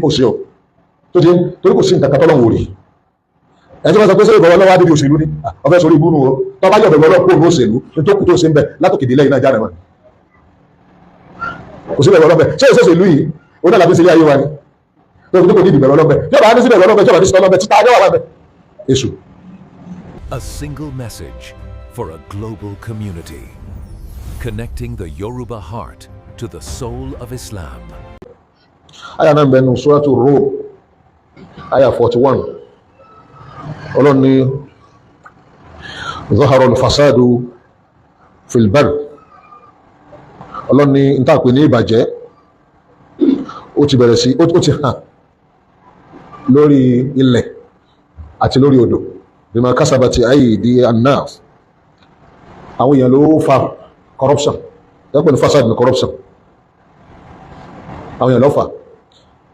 Kò sí ọ tó ti torí kò sí nǹkan kan tọ́lọ́run ò rí. Ẹni tí wọ́n sọ pé sẹ́yìn ìbọ̀wọ́ lọ́wọ́ adébí òṣèlú ni ọ̀fẹ́ sórí ibú nù o. Tó bá yọ̀ bẹ̀rẹ̀ ọlọ́pọ̀ òun òṣèlú ní tó kù tó ṣe ń bẹ̀ látòkè délẹ̀ iná jáde mọ́. Kò sí bẹ̀rẹ̀ ọlọ́bẹ̀ ṣé ìṣòṣèlú yìí ó náà làbí sílé ayé wa ni tó fi tó kò ní ìdìbẹ̀rẹ̀ ọlọ́bẹ̀ tí ọba ní sí bẹ̀rẹ̀ ọlọ́bẹ̀ tí ọba ní sí ọlọ́bẹ̀ títa ajọ́ wà lábẹ́ èṣù. A single message for a global community. Connecting the Yoruba heart to the soul of Islam. Aya náà ń bẹ nù Suratu Rum, aya 41. Ọlọ́run ní ظهر الفساد في البر. Ọlọ́run ní n tá pè ní ìbàjẹ́ ó ti bẹ̀rẹ̀ sí, ó ti hàn lórí ilẹ̀ àti lórí odò. بما كسبت أيدي الناس. Àwọn èèyàn ló fa corruption. Lẹ́pẹ̀ ní fasad ní corruption, àwọn èèyàn ló fà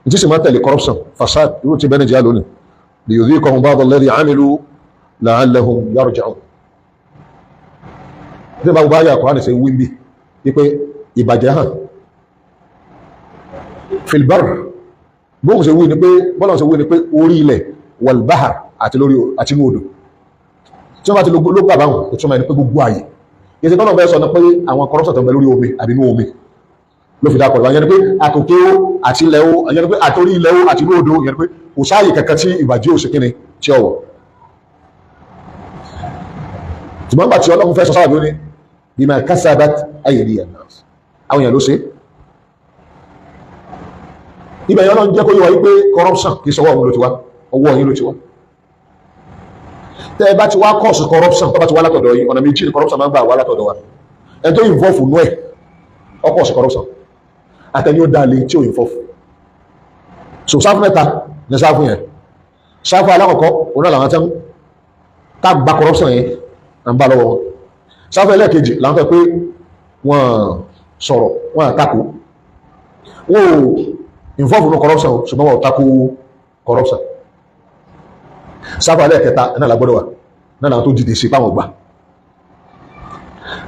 ní tí sì máa tẹ̀lé corruption, fasad irú ti bẹ́ẹ̀ Nàìjíríà lónìí. ليذيقهم بعض الذي عملوا لعلهم يرجعون. Tí bá gbogbo ayé àkọ́rán ṣe wí bí wípé ìbàjẹ́ hàn في البر, bóun ṣe wí ni pé bọ́lá ṣe wí ni pé orí ilẹ̀, والبحر, àti lórí àti inú odò. Tí wọ́n bá ti ló gbà báwọn, ìtumọ̀ ẹni pé gbogbo ààyè yìí tọ́nà bẹ́ẹ̀ sọ ni pé àwọn corruption tó ń bẹ lórí omi àbí inú omi ló fi dákọ̀. Ìyẹn ni pé àtòkè ó àti ilẹ̀ ó, ìyẹn ni pé àtòrí ilẹ̀ ó àti inú odò. Ìyẹn ni pé kò sáàyè kankan tí ìbàjẹ́ ò ṣe kíni tí ọ̀wọ̀. Ṣùgbọ́n gbà tí Ọlọ́run fẹ́ sọ sáà lónìí, بما كسبت أيدي الناس, àwọn èèyàn ló ṣe. Ibẹ̀ yẹn Ọlọ́run jẹ́ kó yé wa wípé corruption kì í sọwọ́ òun ló ti wá, ọwọ́ yín ló ti wá. Tẹ́ ẹ bá ti wá cause corruption, tó bá ti wá látọ̀dọ̀ yín, ọ̀nà méjì ni corruption máa ń gbà wá látọ̀dọ̀ wa. Ẹni tó involve nú ẹ̀, ó cause corruption, àtẹni ó dáa lé tí ò involve. So sáfù mẹ́ta ní sáfù yẹn. Sáfù alákọ̀ọ́kọ́, òun náà làwọn tẹ́ ń tá gba corruption yẹn à ń bá lọ́wọ́ wọn. Sáfù ẹlẹ́ẹ̀kejì làwọn fẹ́ pé wọ́n sọ̀rọ̀, wọ́n àtakò, wọ́n ò involve nínú corruption, ṣùgbọ́n wọ́n ò takò corruption. Sáfù ẹlẹ́ẹ̀kẹta náà làgbọ́dọ̀ wà náà, làwọn tó dìde sí páwọn gbà.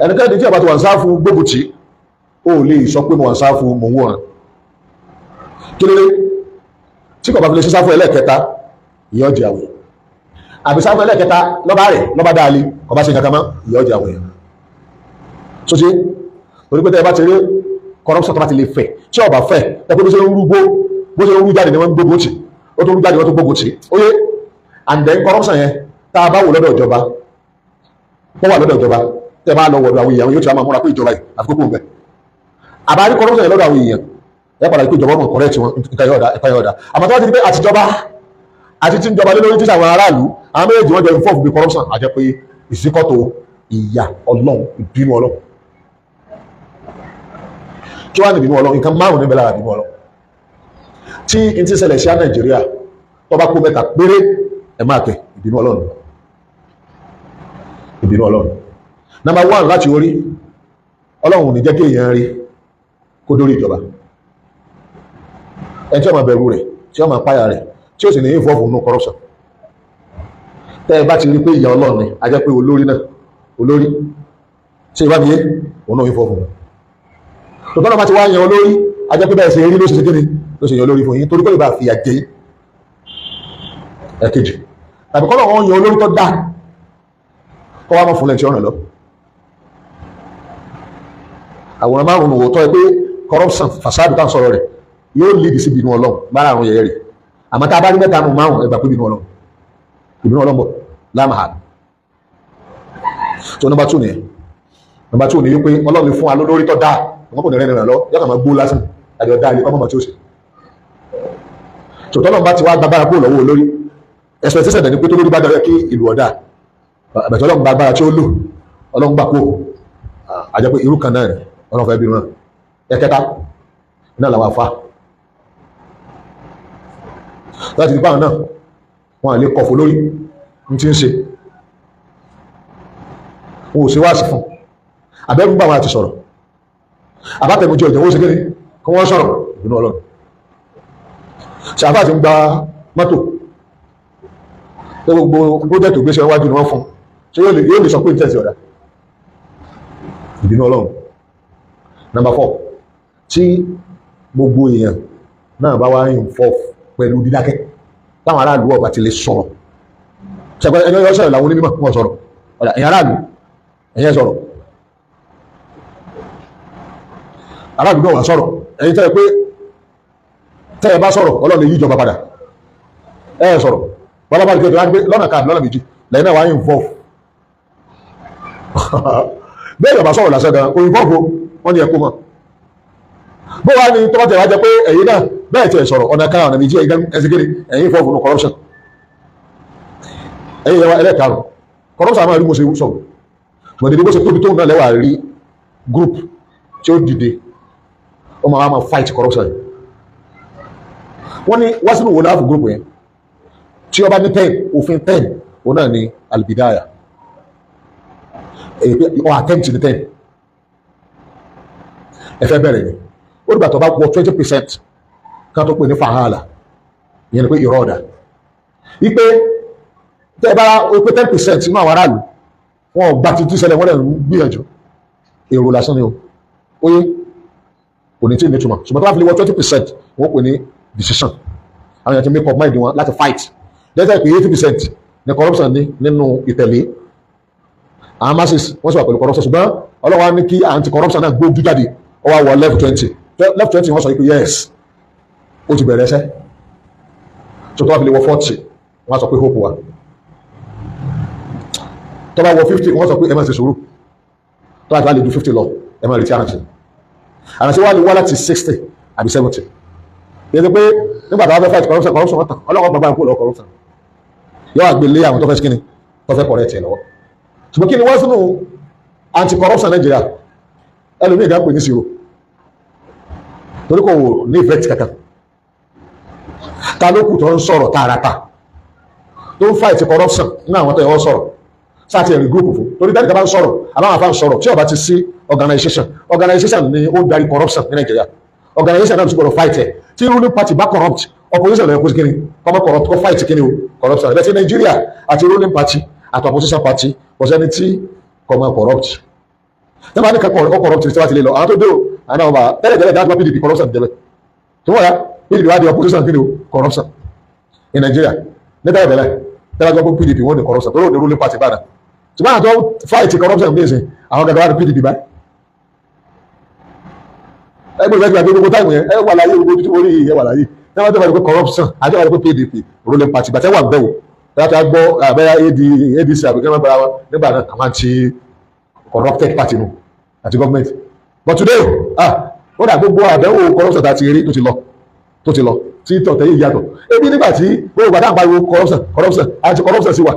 Ẹnikẹ́ni tí a bá ti wà ń sáfù gbógun tì, ó lè sọ pé mo wà ń sáfù mò ń wòran. Kí ló dé tí kò bá fi lè sí sáfù ẹlẹ́ẹ̀kẹta? Ìyà ọjà àwẹ̀ àbí sáfù ẹlẹ́ẹ̀kẹta lọ́ba rẹ̀ lọ́ba dáálé, kò bá ṣe kankan mọ́, ìyà ọjà àwẹ̀ so ṣe. Torí pé tẹ́ ẹ bá ti rí corruption tó bá ti lè fẹ̀, tí ó bá fẹ̀ ẹ pé bó ṣe ń rúgbó, bó ṣe ń rú jáde ni wọ́n ń gbógun tì, ó tó rú jáde, wọ́n tó gbógun tì ó yé. And then corruption yẹn, tá a bá wò lọ́dọ̀ ìjọba, wọ́n wà lọ́dọ̀ ìjọba, tẹ́ bá lọ wọ̀dọ̀ àwọn èèyàn, yóò ti wá máa múra pé ìjọba yìí àfikún kò bẹ̀. Àbárí corruption yẹn lọ́dọ̀ àwọn èèyàn, ẹ padà pé ìjọba ọmọ correct wọn, nǹkan yóò dá, nǹkan yóò dá. Àmọ́ tó bá ti di pé àtijọba àti tí ń jọba lé lórí, tí àwọn aráàlú, àwọn méjèèjì wọ́n jọ involve bí corruption, àjẹ́ pé ìsíkọ́tò ìyà Ọlọ́run, ìbínú Ọlọ́run. Kí wàá ní ìbínú Ọlọ́run? Nǹkan márùn níbẹ̀ lára ìbínú Ọlọ́run tí n ti ṣẹlẹ̀ sí Nàìjíríà. Tó bá kó mẹ́ta péré, ẹ máa tẹ̀ ìbínú Ọlọ́run. Ìbínú Ọlọ́run number one, láti orí Ọlọ́run ò ní jẹ́ kí èèyàn rí kó dórí ìjọba. Ẹni tí ó máa bẹ̀rù rẹ̀, tí ó máa páyà rẹ̀, tí ó sì ní involve nínú corruption. Tẹ́ ẹ bá ti rí pé ìyà Ọlọ́run ni, a jẹ́ pé olórí náà, olórí ṣé ìbá mi yé, òun náà involve nínú tòtọ́ náà. Bá ti wá yan olórí, a jẹ́ pé bẹ́ẹ̀ ṣe rí ló ṣe ṣe kíni ló ṣe yan olórí fún yín, torí pé ìbá fìyà jẹ yín. Ẹ̀kejì, tàbí kọ́ lọ́wọ́ yan olórí tó dá, kọ́ wá mọ́ fún lẹ́ntì ọ̀nà lọ. Àwòrán márùn-ún wò tọ́ ẹ pé corruption, fasad tá à ń sọ̀rọ̀ rẹ̀, yóò lead sí ìbínú Ọlọ́run. Bára àrùn yẹ̀yẹ́ rẹ̀, àmọ́ tá a bá rí mẹ́ta nù márùn, ẹ gbà pé ìbínú Ọlọ́run, ìbínú Ọlọ́run bọ̀ lámàá. So number two nìyẹn. Number two ni wípé Ọlọ́run fún wa lórí tó dáa, wọn kò ní rẹ́ nìyẹn lọ, yóò kàn máa gbó lásán àti ọ̀dá ilé ọmọ tí ó ṣe. So tọ́lọ́run bá ti wá gbàgbára kúrò lọ́wọ́ olórí, expectation dẹ̀ ni pé tó lórí bá dára kí ìlú ọ̀dà àbẹ̀tẹ̀. Ọlọ́run gbàgbára tí ó lò, Ọlọ́run gbà kó àjẹ́ pé irú kan náà ni Ọlọ́run fẹ́ bínú náà. Ẹ̀kẹta náà làwọn afá láti rí báwọn náà, wọn à lè kọfò lórí ní tí ń ṣe, wọn ò sí wáàsí fún àbẹ́rù bá wọn àti sọ̀rọ̀ àbátẹnujẹ ọ̀jẹ̀, wọ́n ṣe kéde kí wọ́n sọ̀rọ̀, ìbínú Ọlọ́run. Ṣàfáà ti ń gba mọ́tò tó gbogbo project gbéṣẹ́ wájú ni wọ́n fún, ṣé yóò lè sọ pé ìtẹ̀sí ọ̀dà? Ìbínú Ọlọ́run. Number four, tí gbogbo èèyàn Náà bá wá involve pẹ̀lú dídákẹ́, táwọn aráàlú ọba ti lè sọ̀rọ̀, ṣẹ̀gbọ́n ẹni ọyọ́ sọ̀rọ̀ làwọn onímọ̀ wọn sọ̀rọ̀ ọ̀dà, ẹ̀yin aráàlú, ẹ̀yin sọ̀rọ̀. Aráàlú náà wà sọ̀rọ̀. Ẹ̀yin tẹ́ ẹ pé tẹ́ ẹ bá sọ̀rọ̀, Ọlọ́run lè yí ìjọba padà. Ẹ sọ̀rọ̀ bọ́lá bá rí pé lọ́nà kan lọ́nà méjì lẹ́yìn náà wá involve. Bẹ́ẹ̀ yọ̀bá sọ̀rọ̀ lásán gan kò involve, wọ́n ní ẹ̀kú mọ́. Bó wá ní tọ́ba tẹ̀ wá jẹ́ pé ẹ̀yin náà bẹ́ẹ̀ tẹ̀ sọ̀rọ̀, ọ̀nà kan ọ̀nà méjì, ẹ̀yin ẹ̀sìnkiri, ẹ̀yin involve nínú corruption. Ẹ̀yin yẹn wá ẹlẹ́karùn corruption àmọ́ rí mo ṣe sọ̀rọ̀, ṣùgbọ́n dédé bó ṣe tóbi tóun náà lẹ́wà rí group tí ó dìde, ó máa wá máa fight corruption. Wọ́n ní wá sínú wo láàfù group yẹn tí ó bá ní 10 òfin 10, òun náà ní albidaya, èyí pé ọ attempt ní 10, ẹ fẹ́ bẹ̀rẹ̀ ni. Ó dìgbà tó bá wọ 20% ká tó pè ní fàhálà. Ìyẹn ni pé ìrọ̀dà wípé tẹ́ ẹ bá o pé 10% nínú àwọn aráàlú wọn ò gba títí ṣẹlẹ̀, wọ́n lè ń gbìyànjú, èrò lásán ni o, ó yé kò ní tí ì nítumọ̀. Ṣùgbọ́n tó bá fi lè wọ 20%, wọ́n pè ní decision. Àwọn èèyàn ti make up mind wọn láti fight. Dẹ́sẹ̀ pé 80% ní corruption ní nínú ìtẹ̀lé àwọn masses, wọ́n sì wà pẹ̀lú corruption, ṣùgbọ́n ọlọ́wọ́ ní kí anti corruption náà gbójú jáde, ó wá wọ level 20. Level 20, wọ́n sọ pé yes, ó ti bẹ̀rẹ̀ ẹsẹ̀. Tó bá fi lè wọ 40, wọ́n sọ pé hope wà. Tó bá wọ 50, wọ́n sọ pé ẹ máa ṣe sùúrù. Tó bá ti wá lè ju 50 lọ, ẹ máa retí àrànṣe. Àrànṣe wà lè wá láti 60 àbí 70. Yẹ pé nígbà tó wá fẹ́ fight corruption, corruption wọ́n tàn, ọlọ́wọ́ gbàgbà kúrò lọ́wọ́ corruption, yóò wá gbé lé àwọn tó fẹ́ kíni, tó fẹ́ correct ẹ̀ lọ́wọ́. Ṣùgbọ́n kí ni wọ́n sínú anti-corruption Nàìjíríà? Ẹlòmíì gan pè ní zero, torí kò ní effect kankan. Ta ló kù tó ń sọ̀rọ̀ tààràtà, tó ń fight corruption ní àwọn tó yẹ wọ́n sọ̀rọ̀ sáà ti ẹ̀rí group fún? Torí dáàdì kan bá ń sọ̀rọ̀, àbáwọn afá ń sọ̀rọ̀, tí ó bá ti sí organization, organization ni ó darí corruption ní Nàìjíríà. Organization náà ti gbọdọ̀ fight ẹ̀. Tí ruling party bá corrupt, opposition lọ́yẹ̀ kó sí kíni, kọ́mọ́ corrupt, kó fight kíni o, corruption. Ẹ̀ bẹ́ẹ̀ tí Nàìjíríà àti ruling party àti opposition party, kò sẹ́ni tí kò mọ̀ corrupt. Tí wọ́n bá ní kẹ́kọ̀ọ́ corrupt, tí wọ́n ti lè lọ àwọn tó dé o, àwọn náà wọ́n bá tẹ́lẹ̀ tẹ́lẹ̀ dájú PDP corruption jẹ́ bẹ́ẹ̀ tí wọ́n yá PDP wá di opposition kíni o, corruption in Nigeria ní tẹ́lẹ̀ tẹ́lẹ̀ tẹ́lẹ̀ gbọ́ PDP wọ́n ní corruption tó lóde ruling party báyìí. Ṣùgbọ́n àwọn tó fight corruption bí ẹ̀sìn, àwọn gàgà wá ní PDP báyìí. Ẹgbẹ́ ìgbẹ́ ìgbẹ́ gbogbo time yẹn, ẹ wà láyé, gbogbo títí orí ẹ wà láyé ní wọ́n tó fẹ́ pé corruption àti wọ́n pé PDP ruling party gbàtẹ́ wà bẹ́ẹ̀ wò láti gbọ́ àbẹ́yà AD ADC àbíkẹ́ wọn gbára wọn nígbà náà, àwọn àti corrupted party nù àti government. But today, ah, ó dà gbogbo àdánwò corruption tá a ti rí tó ti lọ, tó ti lọ, tí tọ̀tẹ̀ yìí yàtọ̀. Ebi nígbà tí gbogbo gbàdá ń pariwo corruption, corruption, anti corruption sí wa,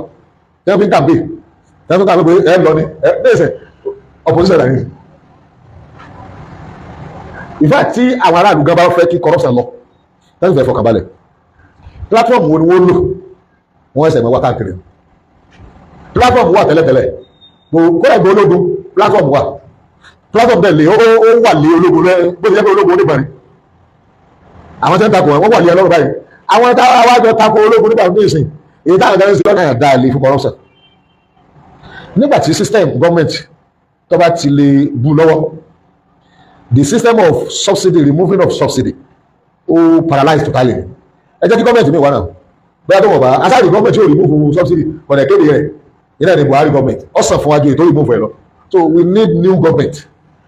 tí wọ́n fi ń campaign, tí wọ́n fi ń campaign pé ẹ lọ ní ẹ ní ẹsẹ̀ opposition náà ní. In fact, tí àwọn aráàlú gan bá fẹ́ kí corruption lọ, tẹ́sí fẹ́ fọkànbalẹ̀, platform wo ni wọ́n lò? Wọ́n ẹsẹ̀ mọ́ wá káàkiri. Platform wà tẹ́lẹ̀tẹ́lẹ̀, kódà ìgbà ológun platform wà. Platform tẹ̀lé ó wà lé ológun lẹ́, bó ti jẹ́ pé ológun onígbà ni àwọn tẹ́ ń takò wọn wà lé ọlọ́run báyìí. Àwọn táwọn wájọ takò ológun nígbà tó ìsìn, èyí táwọn kan ń sọ lọ́nà dáa lè fún corruption. Nígbà tí system government tó bá ti lè bu lọ́wọ́, the system of subsidy, removing of subsidy, ó paralyze totally. Ẹ jẹ́ kí government mi wà náà, bóyá tó wọ̀ bá asáàdì government yóò remove subsidy kọ̀dẹ̀ kéde rẹ̀ yìí náà ní Buhari government ọ̀sán fún wájú ètò remove ẹ̀ lọ. So we need new government.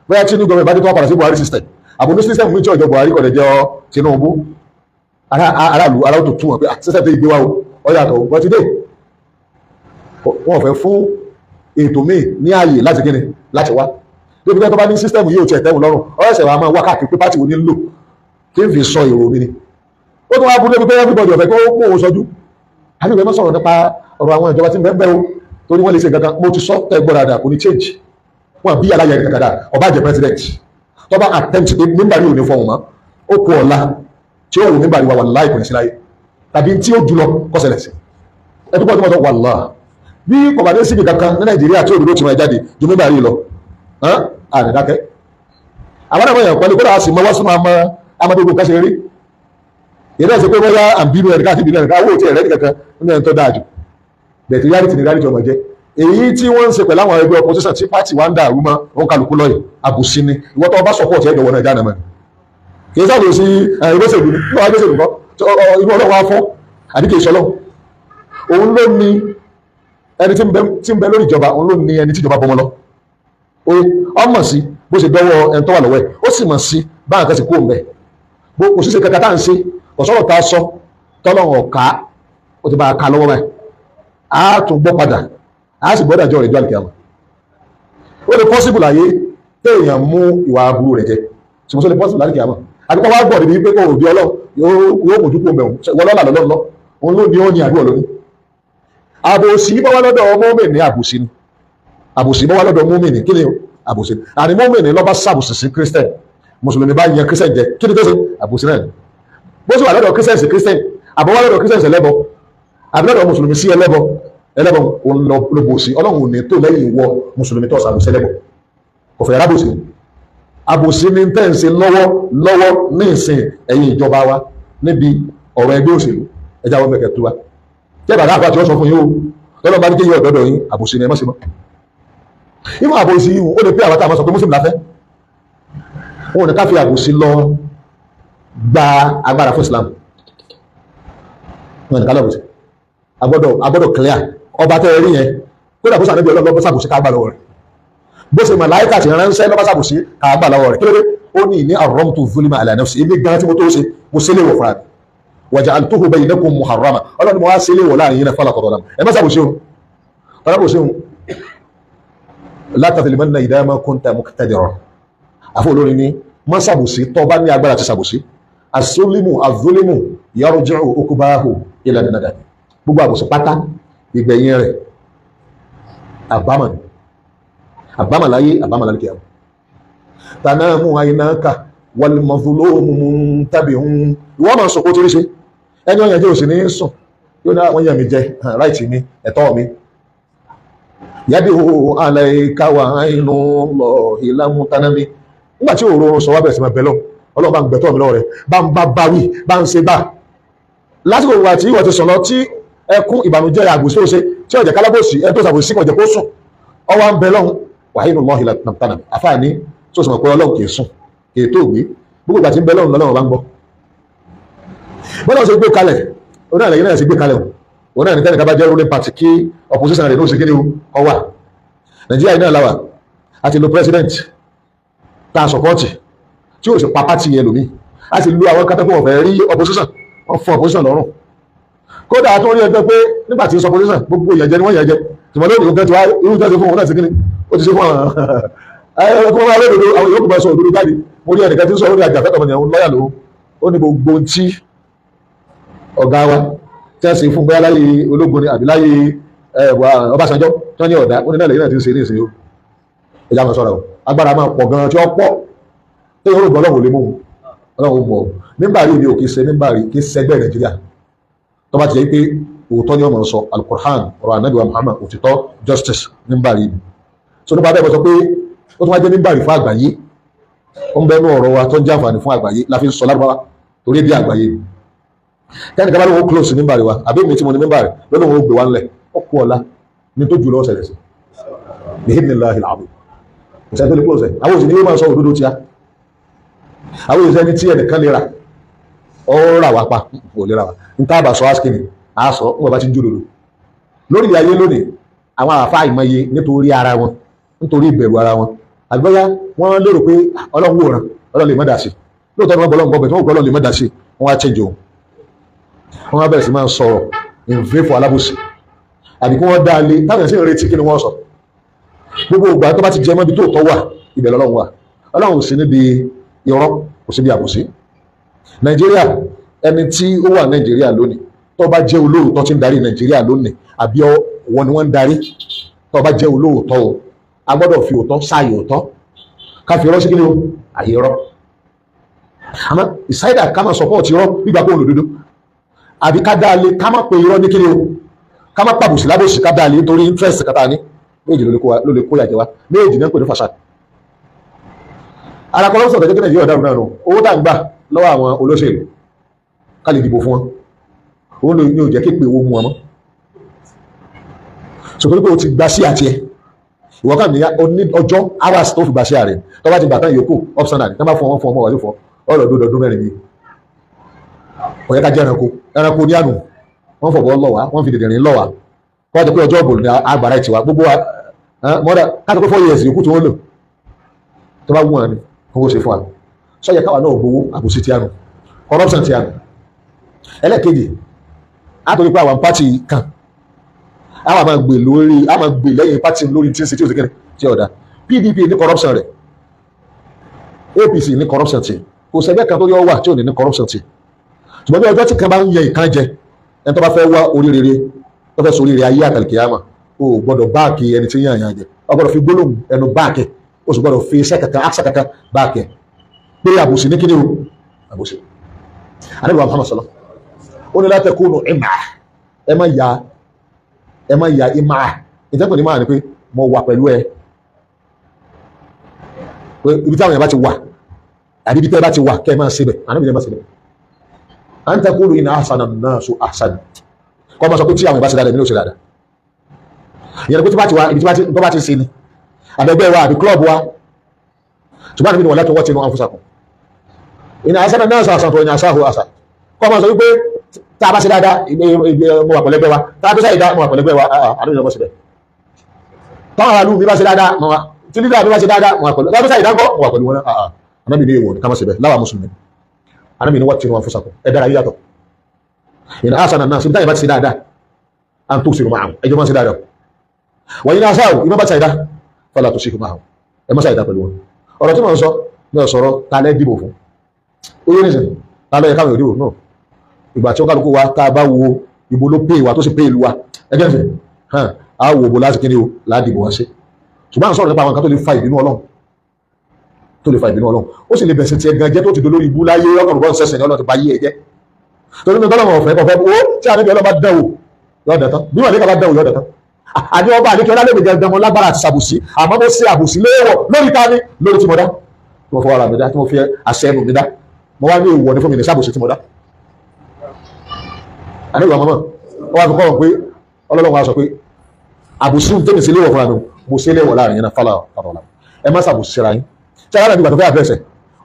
Bóyá tí new government bá dé, tó wà padà sí Buhari system, àbò ní system mi tí ọjọ́ Buhari kọ̀dẹ̀ jẹ́ Tinubu, aráàlú aráàlú tó tún wọn pé system tó gbé wá o, ọ yàtọ̀ o. Wọ́n ti dé, wọ́n fẹ́ fún ètò míì ní ààyè láti kíni, láti wá débi pé tó bá ní system yìí ò tiẹ̀ tẹ́wọ̀n lọ́rùn, ọ̀rẹ́sẹ̀ wa máa wá káàkiri pé party wo ní lò tí ń fi sọ èrò mi ni. Ó tún wá burú débi pé everybody ọ̀fẹ́ kó mú òun sọjú àbí ìwé mọ́ sọ̀rọ̀ nípa ọ̀rọ̀ àwọn ìjọba tí ń bẹ́ẹ̀ bẹ́ẹ̀ o, torí wọ́n lè ṣe gangan. Mo ti sọ tẹ́ gbọ́ dáadáa, kò ní change. Wọn bí aláyẹ kankan dáa, ọba jẹ president, tó bá attempt pé mímbàrí ò ní fọhùn mọ́, ó kú ọ̀la tí ó wù mímbàrí wa, wà láì kò ní sí láyé tàbí tí ó jùlọ kọ́sẹ̀lẹ̀ sí ẹ tó pọ̀ tó mọ̀ wà láà bí kọ̀bàdé síbi kankan ní Nàìjíríà tí òdodo ti máa jáde ju mímbàrí lọ. Àdìdákẹ́ àwọn àwọn èèyàn pẹ̀lú kódà a sì mọ wọ́n súnmọ́ àmọ́ amadé kan ṣe rí ìdá ìṣe pé wọ́n yá àǹbínú ẹ̀rí káàkiri bínú ẹ̀rí káwọ́ tí ẹ̀rẹ́ nìkankan nínú ẹni tó dáa jù bẹ̀tẹ̀. Reality ni reality ọmọ jẹ́. Èyí tí wọ́n ń ṣe pẹ̀lú àwọn ẹgbẹ́ opposition tí party wa ń dàrú mọ́ wọn kálukú lọ́yẹ̀, àbùsí ni. Ìwọ́n tó bá support ẹ̀jọ̀ wọn náà jáde mọ́. Kì í ṣàbòsí ìgbésẹ̀lú ní wọ́n gbésẹ̀lú kọ́ inú ọlọ́wọ́ afọ́ àbí kì í ṣọlọ́. Òun ló ní ẹni tí ń bẹ lórí ìjọba, òun ló ní ẹni tí ìjọba bọmọ lọ. Ó mọ̀ sí bó ṣe dọ́wọ́ ẹni tó wà lọ́wọ́ ẹ̀, ó sì mọ̀ sí báwọn kan sì kú òun bẹ̀. Kò sí ṣe kankan tá à ń ṣe, kò sọ̀rọ̀ tá a sọ tọ́lọ́run ọ̀ká ó ti bá a ka lọ́wọ́ báyìí. A tún gbọ́ padà, a sì gbọ́dọ̀ àjọ rẹ̀ jọ àlùkìyámà. Ó lè possible láyé téèyàn mú ìwà aburú rẹ̀ jẹ, ṣùgbọ́n ó lè possible láyé kìyàmà. Àbíkọ́ wá gbọ́ níbi pé kò bí ọlọ́run yóò mójú kó mẹ́wọ̀n wọ́n lọ́la lọ́lọ́ lọ òun ló ní ó ní àdúrà lónìí. Àbòsí bọ́ wá lọ́dọ̀ mọ́mìnì, àbòsí ni. Àbòsí bọ́ wá lọ́dọ̀ mọ́mìnì, kí ni àbòsí? Àní mọ́mìnì ló bá ṣàbòsí sí Christian, mùsùlùmí bá yan Christian jẹ, kí ni tó ṣe? Àbòsí náà. Bó ṣe wà lọ́dọ̀ Christian sí Christian, àbọ̀ wá lọ́dọ̀ Christian sí ẹlẹ́bọ, àbí lọ́dọ̀ mùsùlùmí sí ẹlẹ́bọ, ẹlẹ́bọ òun ló bòsí. Ọlọ́run ò ní tó lẹ́yìn ìwọ mùsùlùmí tó ṣàbòsí ẹlẹ́bọ, kò fẹ́ rábòsí. Àbòsí ní tẹ́ǹsì lọ́wọ́ lọ́wọ́ ní ìsìn ẹ̀yìn ìjọba wa níbi ọ̀rọ̀ ẹgbẹ́ òṣèlú ẹja wọn mẹ́kẹ̀ tó wa tí ẹ̀bàdá àpá tí wọ́n sọ fún yín o lọ́lọ́ bá ní kéyìn ọ̀dọ́dọ̀ yín, àbòsí ni ẹ má ṣe mọ́. Ìmọ̀ àbòsí yìí ó lè pé àwọn táwọn sọ pé mùsùlùmí láfẹ́ wọn ò ní ká fi àbòsí lọ gba agbára fún Islam, wọn ò ní ká lọ àbòsí. Agbọ́dọ̀ clear ọba tẹ́ ẹ rí yẹn, kódà bó sànẹ́bí ọlọ́lọ́ bó sàbòsí ká gbà lọ́wọ́ rẹ̀, bó ṣe màláíkà tí ránṣẹ́ lọ́bá sàbòsí kàágbà lọ́wọ́ rẹ̀. Kí ló dé? Ó ní ní àrọ́mtò zulima ala nafsi, ibi gan tí mo tó ṣe mo ṣe léwọ̀ fúnra mi, waja'altuhu baynakum muharrama, ọlọ́ni mo wá ṣe léwọ̀ láàrin yín náà fala tadalamu. Ẹ má sàbòsí o, tàbòsí o, la tadlimanna idha ma kunta muqtadira. Àfọ olórin ni má sàbòsí tó bá ní agbára ti sàbòsí. As-sulimu az-zulimu yarji'u uqbahu ila an-nadam. Gbogbo àbòsí pátá ìgbẹ̀yìn rẹ̀ àbámọ̀ ni, àbámà láyé, àbámà lálùkì àwọn. Tànáàmù àìnáka wal-mazlumu muntabihun. Ìwọ́n máa sọ kó tí rí ṣe ẹni ọ̀yàn jẹ́ òsì ní sùn, yóò ní àwọn yẹ̀mí jẹ ráìtì mi, ẹ̀tọ́ mi. Yadihu alayka wa aynullahi lam tanami. Nígbà tí òru sọ wá bẹ̀rẹ̀ sí máa bẹ̀ lọ, Ọlọ́run bá ń gbẹ̀tọ́ mi lọ́wọ́ rẹ̀, bá ń bá báwí, bá ń ṣe bá. Lásìkò ìgbà tí ìwọ ti sọ̀rọ̀ tí ẹkún ìbànújẹ́ àgbòsí ó ṣe tí ọ̀jẹ̀ kálábòsí ẹni tó ṣàbòsí kọ̀jẹ̀ kó sùn, ọwọ́ ń bẹ lọ́hùn wàhínú lọ́hìn làtànà. Àfáàní tó sọ pé Ọlọ́run kìí sùn, kìí tó gbé, gbogbo ìgbà tí ń bẹ lọ́hùn lọ́lọ́run bá ń gbọ́. Bọ́lá ṣe gbé kalẹ̀, oní àlẹ́ yìí náà ṣe gbé kalẹ̀ o, òun náà ní tẹ́nìkan bá jẹ́ ruling party kí opposition rẹ̀ ní oṣù kíni o wà. Nàìjíríà yìí náà làwà, a ti lo president tá a sọpọ́ọ̀tì tí ó sì pa pátì yẹn lómi, a sì lu àwọn kátàkùn ọ̀fẹ́ rí opposition, wọ́n fọ opposition lọ́rùn. Kódà tó rí ẹgbẹ́ pé nígbà tí ń sọ opposition gbogbo ìyànjẹ ni wọ́n yànjẹ, tìmọ̀ lónìí ó kẹ́ ti wá irú tẹ́sí fún òun náà sí kíni ó ti ṣe fún àwọn ẹ̀kọ́ máa lódodo, àwọn yòókù bá sọ òdodo jáde. Mo rí ẹnìkan tí ń sọ lórí àjàfẹ́ tọmọ nìyẹn lọ́yà lòun, ó ní gbogbo tí ọ̀gá wa tí wọ́n ṣe fún bóyá láyé ológun ni àbí láyé Ọbásanjọ́ tí wọ́n ní ọ̀dà, ó ní náà lẹ́yìn náà ti ń ṣe ní ìsìn o. Ẹja máa sọ̀rọ̀ o, agbára máa pọ̀ gan-an tí ó pọ̀ tó yẹ kó Ọlọ́run ò lè mú un, Ọlọ́run ò mọ̀ ọ́. Mímbàrí mi ò kì í ṣe mímbàrí, kì í ṣẹgbẹ́ Nàìjíríà tó bá ti yẹ pé òótọ́ ni wọ́n máa sọ, Al-Qur'an, ọ̀rọ̀ Ànábì wa Muhammad, òtítọ́, justice, mímbàrí mi. So nípa bẹ́ẹ̀ bọ́ sọ pé ó tún wá jẹ́ mímbàrí fún àgbáyé, ó ń bẹ́nu ọ̀rọ̀ wa tó ń jẹ́ àǹfààní fún àgbáyé la fi ń sọ lárúbáwá torí bí àgbáyé ni. Kẹ́ni kábàlì wọn close mímbàrí wa, àbí mi tí mo ní mímbàrí lọ́dọ̀ wọn ó gbé wa ńlẹ̀, ó kú ọ̀la ní tó jù lọ ṣẹlẹ̀ sí. Bi'idhnillahi al-azim. Kò sẹ́ni tó lè close ẹ̀. Àwọn òsì ni yóò máa sọ òdodo tíá. Àwọn òsì ẹni tí ẹnìkan lè rà, ó rà wá pa, kò lè rà wá. N tá a bá sọ asking ni, a sọ, ń bá ti ń jó dodo. Lórí ayé lónìí, àwọn àfáà ìmọye nítorí ara wọn, nítorí ìbẹ̀rù ara wọn, àgbẹ́yà wọ́n lérò pé Ọlọ́run wòran, Ọlọ́run lè má dà sí. Lóòótọ́ ni wọ́n bọ́ Ọlọ́run gbọ́ bẹ̀ tí wọ́n kọ́ Ọlọ́run lè má dà sí, wọ́n wá change òun. Wọ́n wá bẹ̀rẹ̀ sí máa sọ̀rọ̀ in favour alábòsí. Àbí kí wọ́n dá a lé, táwọn sì ń retí kí ni wọ́n sọ. Gbogbo ìgbà tó bá ti jẹ mọ́ ibi tó tọ́ wà, ibẹ̀ lọ́lọ́run wà. Ọlọ́run ò sí níbi irọ́, kò sí bí àbòsí. Nàìjíríà, ẹni tí ó wà Nàìjíríà lónìí, tó bá jẹ́ olóòótọ́ tí ń darí Nàìjíríà lónìí, àbí wọn ni wọ́n ń darí, tó bá jẹ́ olóòótọ́ o, a gbọ́dọ̀ fi òótọ́ sáàyè òótọ́, ká fi irọ́ sí kíni o, àyè irọ́. Àmọ́ ìsáyidà ká máa sọpọ́ọ̀tì irọ́ gbígbà kó olódodo, àbí ká dáa lé, ká má pe irọ́ ní kíni o, ká má pàbòsí lábòsí, ká dáa lé nítorí interest kátà ní. Méjì ló lè kó yàjẹ́ wa, méjì náà ń pè ní fasad. Ara kọ́lọ́sọ̀ tẹ́jọ́ kí Nàìjíríà dàrú náà nù, owó tá à ń gbà lọ́wọ́ àwọn olóṣèlú ká lè dìbò fún wọn, òun ló ní ò jẹ́ kí pé owó mú wọn mọ́. Sọ̀tọ́ pé o ti gba sí àti ẹ̀, ìwọ kàn ní ọjọ́ hours tó fi gba sí ààrẹ, tó bá ti gbà tán yòókù optional ni, tó bá fún wọn fún ọmọ wà ló fọ Ọ̀rọ̀ ọdún 4 mi kò yẹ ká jẹ́ ẹranko. Ẹranko ní àná wọ́n fọ̀bọ̀ lọ́wà, wọ́n fi dèdèrìn lọ́wà. Kọ́ ọ́ pé ọjọ́ òbò ní agbára ìtiwa gbogbo wa mọ́dà káàtó pé 4 years yòókù tí wọ́n lò tó bá wù wọn ni kó ṣe fún wa. Sọ́yẹ káwa náà gbowó àbòsí ti àná, corruption ti àná. Ẹlẹ́ẹ̀kejì, á torí pé àwọn pátì kan á máa gbè lórí, á máa gbè lẹ́yìn pátì lórí tí ń ṣe tí ò sí kẹ́ni tí ọ̀dà. PDP ní corruption rẹ̀, APC ní corruption ti, kò sẹ́gbẹ́ kan tó yọ wà tí ò ní ní corruption ti. Ṣùgbọ́n bí ọjọ́ tí kan bá ń yẹ ìkan jẹ, ẹni tó bá fẹ́ wá oríire tó fẹ́ sóríire ayé àtàlìkìyàmà, o gbọ́dọ̀ báàkì ẹni tí ń yàn yàn jẹ, o gbọ́dọ̀ fi gbólóhùn ẹnu báàkì, o sì gbọ́dọ̀ fi iṣẹ́ kankan àṣà kankan báàkì ẹ pé àbòsí ní kíni o, àbòsí. Ànábì wa Muhammad sọlọ ó ní la takunu ìmà, ẹ má ya, ẹ má ya ìmà. Ìtẹ́pẹ̀ ní máa ní pé mo wà pẹ̀lú ẹ, pé ibi táwọn èèyàn bá ti wà àbí ibi tẹ́ ẹ bá ti wà kẹ́ ẹ máa ṣe bẹ̀. Ànábì ní ẹ má ṣe bẹ̀. An takulu in ahsana an-nasu ahsan, kọ́ máa sọ pé tí àwọn ìbá ṣe dáadáa èmi náà ṣe dáadáa. Ìyẹn pé tí bá ti wá ibi tí bá ti ṣe ni àbẹ̀gbẹ́ wa àbí club wa. Ṣùgbọ́n àbí wala tuwatinu anfusakum in ahsana an-nasu ahsan wa in asa'u ahsan. Kọ́ máa sọ wípé tá a bá ṣe dáadáa mo wà pẹ̀lẹ́gbẹ́ wa, tá a bá ṣe dáadáa mo wà pẹ̀lẹ́gbẹ́ wa. Àdúgbò ìjọba ṣe bẹ́ẹ̀. Táwọn aráàlú mi bá ṣe dáadáa mo wà, tí lídà mi bá ṣe dáadáa mo wà pẹ̀lú, tá a bá ṣe ìdáńkọ́ mo wà pẹ̀lú wọn. Ànábì ní èèwọ̀ ní ká má ṣe bẹ́ẹ̀ láwa mùsùlùmí. Ànábì ní wattinu anfusakum, ẹ dára yíyàtọ̀. In ahsana an-nas, ibi táyà bá ti ṣe dáadáa an tuhsinu ma'ahum, ẹjọ́ máa ṣe dáadáa. Wa in asa'u, ìmọ̀ bá ti ṣàìdá fala tusi'u ma'ahum, ẹ má ṣàìdá pẹ̀lú wọn. Ọ̀rọ̀ tí mò ń sọ ní ọ̀sọ̀rọ̀ ta lẹ́ dìbò fún, ó yé nìsín ta ló yẹ káwọn ìdìbò náà. Ìgbà tí ó kálukú wa tá a bá wo ìbò ló pè wá tó sì pè ìlú wa ẹgbẹ́ nìsín hàn á wo ìbò láti kíni o ládìbò wá sí. Ṣùgbọ́n à ń sọ̀rọ̀ nípa àwọn nǹkan tó lè fa ìbínú Ọlọ́run, tó lè fa ìbínú Ọlọ́run, ó sì lè bẹ̀sẹ̀ tiẹ̀ gan jẹ́ tó ti dolórí ibú láyé. Ọkàn bọ́ sẹ̀sẹ̀ ní Ọlọ́run ti ba yé ẹ jẹ́. Torí mi tọ́lọ́mọ̀ ọ̀fẹ́ kọ̀fẹ́ wo tí a níbi Ọlọ́run bá dán wò yọ ọ̀dẹ̀ tán, bí wọ́n ní ká bá dán wò yọ ọ̀dẹ̀ tán. Àní ọba àdékẹ́ ọlálẹ́mì gangan mọ́ lágbára àti ṣàbòsí, àmọ́ mo ṣe àbòsí léèwọ̀ lórí ta ni, lórí tí mo dá, tí mo fọwọ́ ara mi dá, tí mo fi àṣẹ ẹnu mi dá, mo wá ní èèwọ̀ ní fún mi ní ṣàbòsí tí mo dá. Àní ìwà mọ́mọ́ wọ́n wá fi kọ́ wọn pé Ọlọ́run wa sọ pé àbòsí ń tẹ́mi sí léèwọ̀ fúnra mi, mo ṣe léèwọ̀ láàrin yẹn náà fálà fàtọ̀lá, ẹ má ṣàbòsí síra yín. Tí a rárá nígbà tó fẹ́ àdírẹ́sẹ̀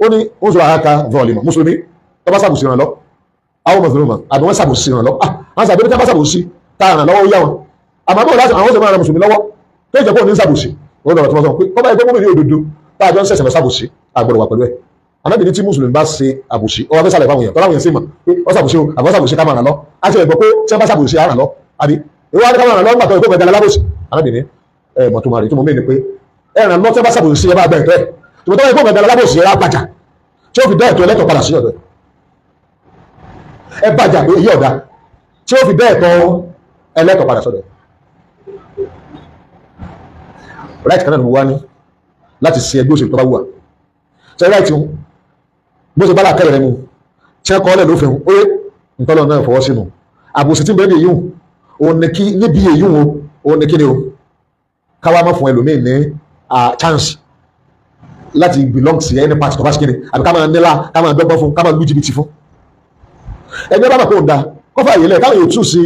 ó ní ó sọ àhàkà vọ́ọ̀lìmọ̀ mùsùlùmí tó bá ṣàbòsí ràn lọ, àwọn mùsùlùmí àbí wọ́n ṣàbòsí ràn lọ, àwọn sàbẹ̀ tí wọ́n bá ṣàbòsí tá a ràn lọ́wọ́ ó yá wọn, àmọ́ bó láti àwọn sọ̀rọ̀ mùsùlùmí lọ́wọ́ tó ìjẹ́ pé òní ń ṣàbòsí. Ó lọ́rọ̀ tí wọ́n sọ pé kọ́ báyìí pé mọ́mí ní òdodo tá a jọ ń ṣẹ̀ṣẹ̀ lọ ṣàbòsí àgbọ̀dọ̀ wà pẹ̀lú ẹ̀. Ànábì ní tí mùsùlùmí bá ṣe àbòsí ó wá fẹ́ sàlẹ̀ fáwọn èèyàn tọ́láwọn èèyàn sì mọ̀ pé ó ṣàbòsí o àbọ̀ ṣàbòsí ká máa ràn lọ, á ti rẹ̀ gbọ́ pé tí wọ́n bá ṣàbòsí á ràn lọ, àbí ìwọ wá ní ká máa ràn lọ nígbà tó ìkó gbẹ̀gẹ̀ alábòsí. Ànábì ní ẹ mọ̀ tó máa rí tó mọ̀ mí ni pé ẹ ràn lọ tí wọ́n bá ṣàbòsí ẹ bá gbẹ ẹ̀tọ́ ẹ̀, tòmọ́tò ìkó gbẹ̀gẹ̀ alábòsí ẹ á bàjá tí ó fi dá ẹ̀tọ́ ẹlẹ́tọ̀ padà sí ọ̀dọ̀ ẹ bàjá pé èyí ọ̀dà tí ó fi dá ẹ̀tọ́ ẹlẹ́tọ̀ padà sọ́dọ̀ ẹ̀. Right kan náà ni mo wá ní láti ṣe ẹgbẹ́ òṣèlú tó bá wù wá. Ṣe right ń bó ṣe bá làákẹ́ rẹ mu ṣe kọ́ ọ́lẹ̀ lófin ó yé ntọ́lọ́ náà fọwọ́ sínú àbòsí tí ń bẹ́ẹ̀ ní èyí òun ní kí níbi èyí òun ní kí ni o káwá má fún ẹlòmíì ní chance láti belong sí any party tó bá ṣe kí ni àbí ká máa nílá ká máa dọ́gbọ́n fún ká máa lu jìbìtì fún. Ẹgbẹ́ bá bà kó ń da kọ́fà yìí lẹ̀ káwọn yóò tù sí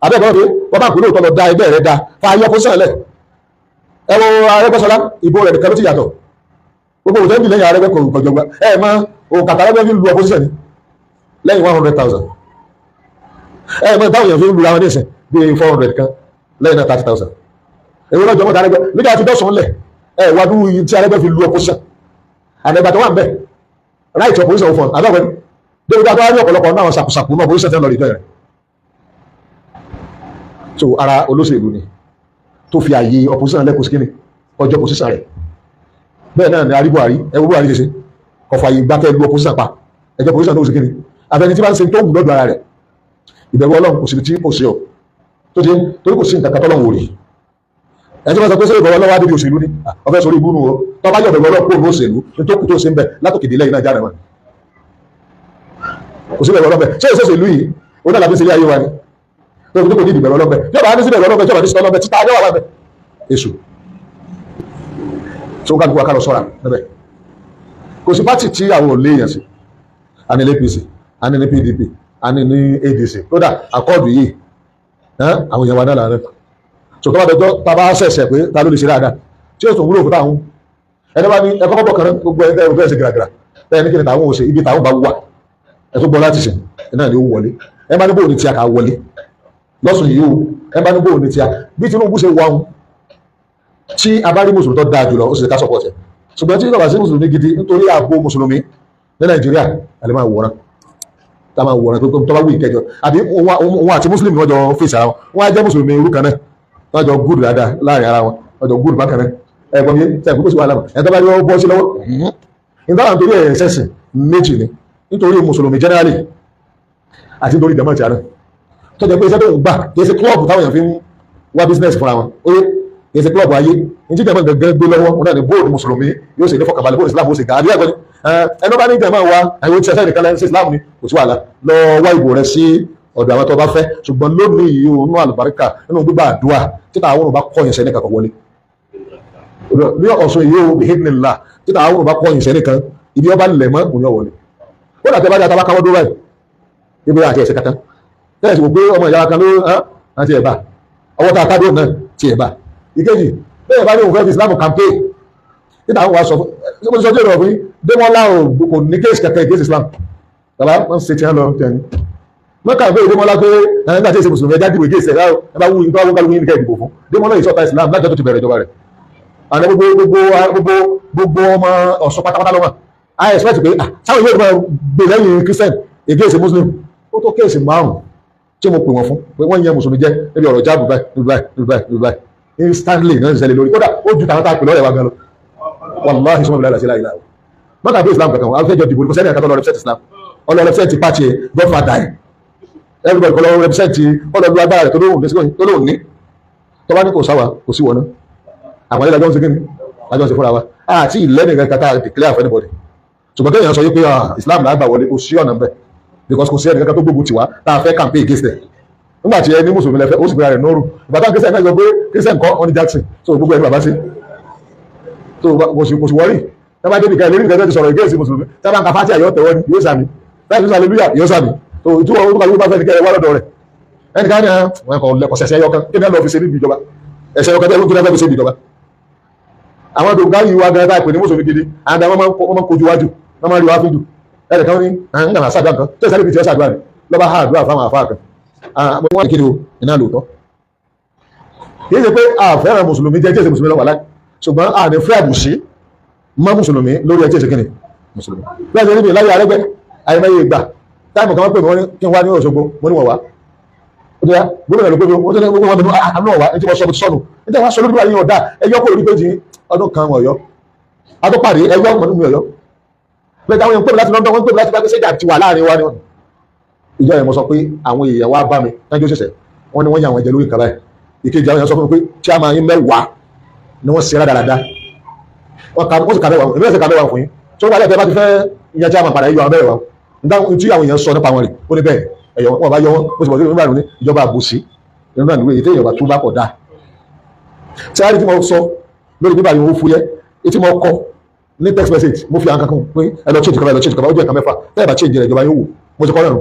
abẹ́ẹ̀kọ́ pé wọ́n bá kú lóòótọ́ lọ da ẹgbẹ́ rẹ̀ da fa ayé opposition lẹ̀. Ẹ wo Arẹ́gbẹ́ṣọlá ìbò rẹ̀ nìkan ló ti yàtọ̀, gbogbo òtẹ́ ń bì lẹ́yìn Arẹ́gbẹ́ kọjọgba ẹ mọ òǹkàtà Arẹ́gbẹ́ fi lu opposition ni lẹ́yìn 100,000, ẹ mọ táwọn èèyàn fi ń lu àwọn nísìn bíi 400 kan lẹ́yìn náà 30,000. Èwo lọ́jọ́ mọ́ta Arẹ́gbẹ́ nígbà tí dọ́sàn lẹ̀ ẹ wá dúró yìí tí Arẹ́gbẹ́ fi lu opposition àdẹ́gbà tó wà ń bẹ̀ right opposition fún abẹ́wẹ́ débi tá a tó wá ní ọ̀pọ̀lọpọ̀ náà sàkùsàkù náà opposition tẹ́ lọ rí bẹ́ẹ̀ rẹ̀. So ara olóṣèlú ni tó fi àyè opposition lẹ́kọ̀ọ́ sí kíni ọjọ́ opposition rẹ̀. Bẹ́ẹ̀ náà ni arí Buhari, ẹ wo Buhari ṣe ṣe ọ̀fọ̀ àyè gbákẹ́ lu opposition pa ẹjọ́ opposition náà ó sì kíni àfẹni tí bá ń ṣe tó wù lọ́dọ̀ ara rẹ̀. Ìbẹ̀rù Ọlọ́run kò síbi tí kò sí ọ tó ti torí kò sí nǹkan kan tọ́lọ́run ò rí. Ẹ tí wọ́n sọ pé ṣé ìbẹ̀rù Ọlọ́run wá débi òṣèlú ni ọ̀fẹ́ sórí ibú nu o, tó bá yọ ìbẹ̀rù Ọlọ́run kó òṣèlú ní tó kù tó ṣe ń bẹ̀ látòkè délẹ̀ yìí náà jáde wọn kò sí ìbẹ̀rù Ọlọ́run bẹ̀. Ṣé ìṣòṣèlú yìí ó náà làbí ṣe ilé ayé wa ni tó fi kò ní ìbẹ̀rù Ọlọ́run bẹ̀. Yọba ní sí ìbẹ̀rù Ọlọ́run bẹ̀, yọba ní sí Ọlọ́run bẹ̀ títà ayé wà bẹ̀ èṣù tó kálukú wa ká lọ sọ́ra níbẹ̀. Kò sí pátì tí àwọn ò léèyàn sí, a ní APC, a ní PDP, a ní ADC, kódà àkọọ́dù yìí àwọn èèyàn wa náà láàrin. Tó bá dọjọ́ tá a bá ṣẹ̀ṣẹ̀ pé ta ló lè ṣe dáadáa tí yóò tún wúlò fún táwọn ẹni bá ní ẹkọ́ bọ̀ kan gbogbo ẹgbẹ́ ẹgbẹ́ ṣe gìràgìrà Bẹ́ẹ̀ ní kí ni tàwọn ò ṣe ibi tàwọn bá wà ẹ tó gbọ́ láti ṣe náà ni ó wọlé. Ẹ bá ní bóun ní tí a kà wọlé lọ́sùn yìí o, ẹ bá ní bóun ní tí a bí Tinubu ṣe wà ń tí a bá rí mùsùlùmí tó dáa jùlọ ó sì ká sọpọ̀ tẹ̀. Ṣùgbọ́n tí ìjọba sí mùsùlùmí gidi nítorí ààbò mùsùlùmí ní Nàìjíríà a lè máa wòran, tá a máa wòran tó bá wù ìkẹjọ àbí òun àti mùsùlùmí wọ́n jọ fèsì ara wọn, wọ́n á jẹ́ mùsùlùmí irú kan náà, wọ́n jọ gúdù dáadáa láàrin ara wọn, wọ́n jọ gúdù bákan náà. Ẹ̀gbọ́n mi tẹ̀ kókó sí wàhálà mọ̀ ẹ̀ tó bá rí ọ bọ́ sí lọ́wọ́. Nítorí nítorí ẹ̀ ṣẹ̀sìn méjì ni, nítorí mùsùlùmí generally àti nítorí ìdààmú àti àná tó jẹ́ pé iṣẹ́ tó ń gbà kì í ṣe klọ́ọ̀bù táwọn èèyàn fi ń wá business fúnra wọn, ó yẹ kì í ṣe klọ́ọ̀bù ayé ní tí ìjàmbá gẹ́gẹ́ gbé lọ́wọ́ wọn náà ni bóòlù mùsùlùmí yóò ṣe ní fọkànbalẹ̀, bóòlù Islam ó ṣe gàdí ẹ̀gbọ́n ni ẹnu bá ní ìjàmbá wa àwọn oníṣẹ́ sẹ́yìn nìkan lẹ́yìn sí Islam ni kò sí wàhálà, lọ wá ìbò rẹ sí ọ̀dọ̀ àwọn tó bá fẹ́. Ṣùgbọ́n lónìí yìí òun náà àlùbáríkà nínú gbígbà àdúrà títà àwọn òun bá kọ̀yìn sẹ́ni kankan wọlé ní Ọ̀ṣun yìí ó bìhídìnlá, títà àwọn òun bá kọ̀yìn sẹ́ni kan ibi ọba lẹ̀ mọ́ òun yóò wọlé. Ó dàtẹ́ bá dé àtàbá káwọ́ dúró báyìí ibi àti ẹ̀sẹ̀ kankan tẹ́lẹ̀ sì wò pé ọmọ ìyá kan ló àti ẹ̀bà ọwọ́ tá a kádùn náà ti ẹ̀bà. Ìkejì bẹ́ẹ̀ bá ní òun fẹ́ fi Islam campaign títà àwọn wa sọ fún ṣe sọ fún yín Démọ́lá kò ní kéèsì kankan against Islam, bàbá wọn ṣe tiẹ̀ lọ tiẹ̀ ní mọ́kà pé Démọ́lá pé nígbà tí èsì mùsùlùmí ẹja dìbò against ẹ̀ ẹ bá wú nípa wọn kálukú yín nìkan ìdìbò fún Démọ́lá yìí sọ̀tà Islam lájọ́ tó ti bẹ̀rẹ̀ ìjọba rẹ̀. Àná gbogbo gbogbo gbogbo gbogbo ọmọ Ọ̀ṣun pátápátá lọ́wọ́ I expect pé sáwọn ìwé ìgbà gbè lẹ́yìn Christian against Muslim. Ó tó kéèsì márùn-ún tí mo pè wọ́n fún pé wọ́n yẹ mùsùlùmí jẹ́ níbi ọ̀rọ̀ jáàbù báyìí báyìí báyìí báyìí instantly náà ń ṣẹlẹ̀ lórí, kódà ó ju tàwọn tá a pè lọ́rẹ̀ wa gan lọ. Wàláhì sọmọ ìlànà sílá ìlà o mọ́kà pé Islam kankan wọn afẹ́jọ́ dìbò ní kò sẹ́ni àkàtọ́ lọ represent Islam, ọlọ́ represent party ẹ̀ godfather ẹ̀ everybody kọ́ lọ represent ọlọ́dún agbára rẹ̀ tó lóhùn ní tó bá ní kò sáwà kò sí wọná àwọn ilé àjọ ń ṣe kíni àjọ ń ṣe fúnra wa àti ìlẹ́nì kankan tá a declare for anybody. Ṣùgbọ́n kéèyàn sọ yí pé Islam làgbà wọlé kò sí ọ̀nà bẹ́ẹ̀ because kò sí ẹnì kankan tó gbógun tiwa tá a fẹ́ campaign against ẹ̀. Nígbà tí ẹni mùsùlùmí lẹ́fẹ́ ó sì gbéra rẹ̀ nóòrù ìgbà táwọn Christian náà sọ pé Christian kọ́ ọ́nì Jackson so gbogbo ẹni bàbá sí so kò sí wọ́rì tábà débi kan ìlérí nǹkan tó ti sọ̀rọ̀ against mùsùlùmí tábà ń ka fati àyọ̀ tẹ̀wọ́ ni yóò sàmì láti sọ hallelujah yóò sàmì so ìtúwọ̀ orúkọ àlùkò bá fẹ́ ní kẹ́ ẹ wá lọ́dọ̀ rẹ̀ ẹnì kan ní wọn kò lẹ́kọ̀ọ́ sẹ̀sẹ̀ ẹyọ kan kí ni ẹ lọ fi ṣe níbi ìjọba ẹ̀sẹ̀ ẹyọ kan tẹ́lẹ̀ kí ni ẹ fẹ́ fi ṣe níbi ìjọba. Àwọn dògbà yìí wá gan táìpé ní mùsùlùmí gidi àti àwọn máa ń kojú wájú wọ́n máa ń rí wá fíjù ẹnì kan ní ń gànà sàdúrà kan tó ìsàlẹ̀ ibi tí ó sàdúrà rẹ̀ lọ́ba ha àdúrà fáwọn àfáà kan wọ́n ní kí ni o iná lóòótọ́. Kì í ṣe pé a fẹ́ràn mùsùlùmí jẹ́ tí èsì mùsùlùmí lọ́wọ́ láì, ṣùgbọ́n a ní fẹ́ àbùsí mọ́ mùsùlùmí lórí ẹtí èsì kí ni mùsùlùmí. Bẹ́ẹ̀ ni níbi láyé Arẹ́gbẹ́ àìmọye ìgbà táìmù kan wọ́n pè mí wọ́n ní kí n wá ní Òṣogbo mo ní wọ́n wá. Ó ti yá gómìnà ló pé mi wọ́n ti ní gbogbo wọn mi àmì wọ́n wá ní tí wọ́n sọ mo ti sọnù ní tí wọ́n sọ lórí ayé ọ̀dà ẹyọ kó lórí péjì ọdún kan wọ̀nyọ́ adópàdé ẹyọ mọ̀ nínú ọ̀yọ́. Bẹ́ẹ̀ táwọn èèyàn pè mí láti London wọ́n pè mí láti bá gbèsè ti wà láàrin wa ni wọn. Ìjọ yẹn mo sọ pé àwọn èèyàn wá bá mi nájú ṣẹ̀ṣẹ̀ wọ́n ní wọ́n yà àwọn ẹ̀jẹ̀ lórí nǹkan báyìí. Ìkejì àwọn èèyàn sọ fún mi pé chairman yín mẹ́wàá ni wọ́n ṣe rádaràda, wọ́n sì ka mẹ́wàá, èmi náà sì ka mẹ́wàá fún yín. Tí wọ́n bá lẹ́tẹ̀ẹ́ bá ti fẹ́ yan chairman padà yọ àwọn mẹ́wàá wọn tí àwọn èèyàn sọ nípa wọn rè ó ní bẹ́ẹ̀ ẹ̀yọ wọn bá yọ wọn ó sì bọ̀ sí nígbà ní ìjọba àbòsí nínú náà níwèé èyí ìjọba tó bá kọ̀ dáa. Tí a rí tí mo sọ lórí bíbá yìí ó fúyẹ́ etí mo kọ ní text message mo fi àwọn kankan pé ẹ lọ change kaba ẹ lọ change kaba ó jẹ́ ẹ̀ka mẹ́fà tẹ́ ẹ bá change rẹ̀ ìjọba yóò wò mo ti kọ́ lẹ́nu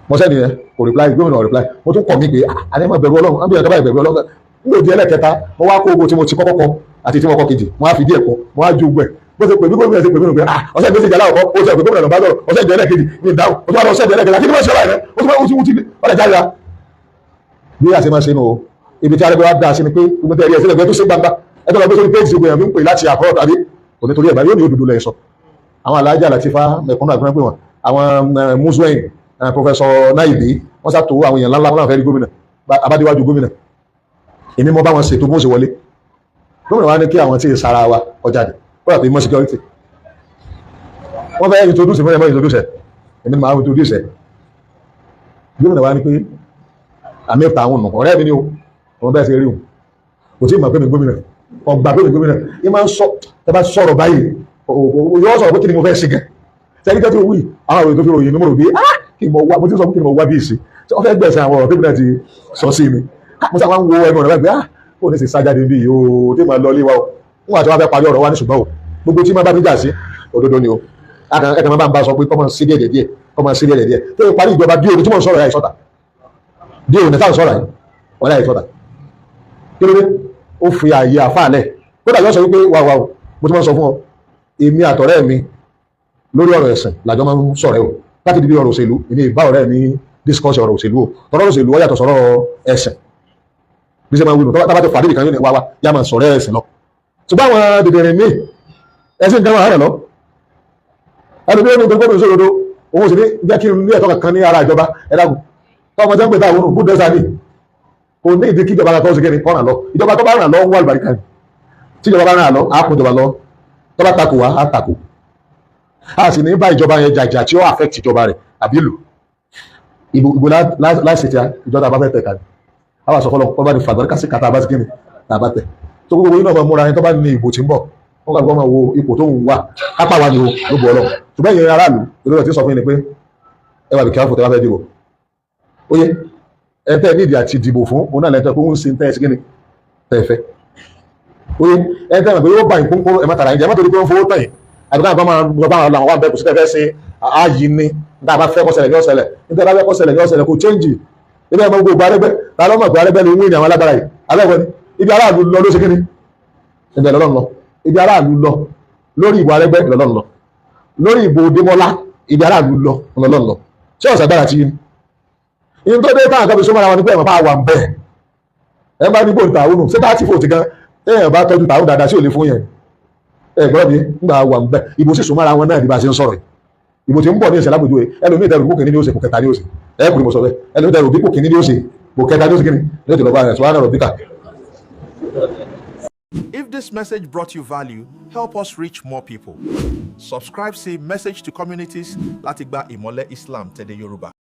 mo sẹ́ni yẹn kò reply gómìnà reply mo tún kọ̀ mí pé àní mo bẹ̀rù Ọlọ́run àbí ẹ̀ka báyìí bẹ̀rù Ọlọ́run nígbà òdi ẹlẹ́kẹta mo wá kó ogun tí mo ti kọ́kọ́ kọ àti tí mo kọ́ kejì mo wá fi díẹ̀ kọ mo wá ju gbẹ bó ṣe pè mí gómìnà ṣe pè mí nù pé ọ̀sẹ̀ ìgbésẹ̀ ìjà aláwọ̀ kọ́ ó ṣe pé gómìnà lọ́ba sọ̀rọ̀ ọ̀sẹ̀ ìjọ ẹlẹ́kejì ní ìdáhùn ó tún wá lọ ọ̀sẹ̀ ìjọ ẹlẹ́kẹta kí ni wọ́n ṣe báyìí rẹ ó tún wá ó ti wú ti ọ̀rẹ́ jáde ra bí a ṣe máa ṣe nù o ibi tí arẹ́gbẹ́ wa dá sí ni pé gbogbo tẹ̀lé ẹ̀sìn ẹ̀gbẹ́ tó ṣe gbangba ẹ̀tọ́ lọ gbé sórí péjì gbogbo èèyàn fi ń pè láti àkọ́rọ̀ tàbí kò ní torí ẹ̀bá yóò ní òdodo lẹ̀ sọ. Àwọn alájà Latifa mẹ̀kúnnù àgbọ̀n pé wọn àwọn Muslim Professor Naibi wọ́n sàtò àwọn èèyàn ńláńlá wọn náà fẹ́ rí gómìnà abádéwájú gómìnà èmi mọ bá wọn ṣètò bó ṣe wọlé gómìnà wa ní kí àwọn tí ì sara wa ọjà dé kódà tó mọ security wọ́n fẹ́ introduce fún ẹ mọ́ introduce ẹ èmi ni màá introduce ẹ gómìnà wa ní pé àmì ìta àwọn ọ̀nà ọ̀rẹ́ mi ni o òun bẹ́ẹ̀ ṣe rí o kò tí ì mọ̀ pé mi gómìnà ọgbà pé mi gómìnà yìí máa ń sọ tẹ bá sọ̀rọ̀ báyìí yóò sọ̀rọ̀ pé kí ni mo fẹ́ ṣe gan sẹ́ni tó ti wí àwọn òye tó fi ròyìn mi mo rò bí ah kí mo wá mo ti sọ pé kí ni mo wá bí ìsìn tí wọ́n fẹ́ gbẹ̀sẹ̀ àwọn ọ̀rọ̀ tó ti sọ sí mi mo sábà ń wo ẹnu ọ̀rọ̀ báyìí ah kò ní sì sájáde bí yìí o tí màá lọ ilé wa o nígbà tí wọ́n fẹ́ parí ọ̀rọ̀ wa ní ṣùgbọ́n o gbogbo tí máa bá mi jà sí òdodo ni o ẹ̀kan máa bá ń bá sọ pé kọ́mọ sí díẹ̀ díẹ̀ kọ́mọ sí díẹ̀ díẹ̀ tó parí ìjọba bí òní tí mò ń sọ̀rọ̀ yà ìsọ̀tà bí òní táwọn sọ̀rọ̀ yìí wọ́n yà ìsọ̀tà kí ló dé ó fi ààyè àfáàlẹ̀ kódà yóò sọ wípé wà wà o mo ti máa ń sọ fún ọ èmi àtọ̀rẹ́ mi Lórí ọ̀rọ̀ ẹ̀sìn làjọ máa ń sọ̀rẹ́ o. Láti di bí ọ̀rọ̀ òṣèlú, èmi ìbá ọ̀rẹ́ mi discuss ọ̀rọ̀ òṣèlú o. Tọ́rọ̀ òṣèlú ó yàtọ̀ sọ̀rọ̀ ẹ̀sìn. Bí ṣe máa wí nù, tá bá ti fàdé nìkan, yóò ní wá wá yá máa sọ̀rọ̀ ẹ̀sìn lọ. Ṣùgbọ́n àwọn dìdìrín míì, ẹ̀sìn nǹkan wà rẹ̀ lọ. Ẹni bí ó ní gbogbo ìṣòro, òun sì ní jẹ́ kí n ní ẹ̀tọ́ kankan ní ara ìjọba. Ẹ dákun, tọ́mọ tẹ́ ń pè tá àwọn good dẹ́sà ni kò ní ìdí kí ìjọba kan ó sì kéde kọ́ ràn lọ. Ìjọba tó bá ràn lọ ń wá àlùbáríkà ni. Tí ìjọba bá ràn lọ, á kún ìjọba lọ. Tó bá takò wá, á takò. A sì ní bá ìjọba yẹn jàjà tí ó affect ìjọba rẹ̀ àbí ìlú. Ìbò láìsí tí a ìjọba bá fẹ́ tẹ̀ ká ní a wà sọ fọlọ́ kọ́ bá ní fàgbọ́n sí kàtà bá sí kíni tá a bá tẹ̀ tó gbogbo yín náà máa múra. Ẹni tó bá ní ìbò tí ń bọ̀, wọ́n kàgbọ́n máa wo ipò tó ń wà kápá wa ni o ló bu ọlọ́. Ṣùgbọ́n ìyẹn aráàlú ìlú rẹ̀ ti sọ fún yín ni pé ẹ wà bí kíáfù tẹ́ bá fẹ́ dìbò. Ó yẹ ẹ tẹ́ nídìí àti dìbò fún òun náà lẹ́tọ́ pé ó ń sin tẹ́ ẹ sí kíni tẹ́ ẹ fẹ́. Ó yẹ ẹ tẹ́ ẹ mọ̀ pé yóò bá ìpín. Ẹ má tàrà yín jẹ, ẹ má torí pé ó ń fowó tàn yín àbí káwọn máa lọ bá àwọn àwọn bẹ́ẹ̀. Kò sí tẹ́ fẹ́ ṣe ààyè ni níta bá fẹ́ kó ṣẹlẹ̀ ní ọ̀ṣẹlẹ̀, níta bá fẹ́ kó ṣẹlẹ̀ ní ọ̀ṣẹlẹ̀, kò change. Ibi ẹ̀ mọ gbogbo Arẹ́gbẹ́ ta ló mọ̀ pé Arẹ́gbẹ́ ni wíìnì àwọn alágbára yìí? Abẹ́ẹ̀kọ́ ni ibi aráàlú lọ ló ṣe kíni, ibẹ̀ lọ́lọ́ lọ. Ibi aráàlú lọ lórí ìbò Arẹ́gbẹ́ lọ́lọ́ lọ, lórí ìbò Démọ́lá, ibi aráàlú lọ lọ́lọ́ lọ. Ṣé ọ̀sẹ̀ agbára ti yín ni tó dé táwọn kan fi súnmọ́ra wọn ni pé ẹ̀mọ́ bá wà ń bẹ̀ ẹ bá ní bò ń tàwọn nù ṣé 30 vote gan, téèyàn bá tọ́jú tàwọn dáadáa sí ò lè fún yẹn. Ẹ gbọ́dọ̀ bí ńgbà wà ń bẹ̀, ìbò sì súnmọ́ra wọn náà ní bá a ṣe ń sọ̀rọ̀ yìí. Ìbò tí ń bọ̀ ní ìṣẹ̀lẹ̀ àpèjúwe, ẹlòmíì dẹrù kó kìíní ní ó ṣe, kò kẹta ní ó ṣe. Ẹ kùnrin mo sọ bẹ́ẹ̀. Ẹlòmíì dẹrù bí kò kìíní ní ó ṣe, kò kẹta ní ó ṣe, kíni ní ó ti lọ bá rẹ̀ sọ wá náà rọ̀ bíkà. If this message brought you value, help us reach more people. Subscribe sí Message to Communities láti gba ìmọ́lẹ̀ Islam tẹ̀dẹ̀ Yorùbá.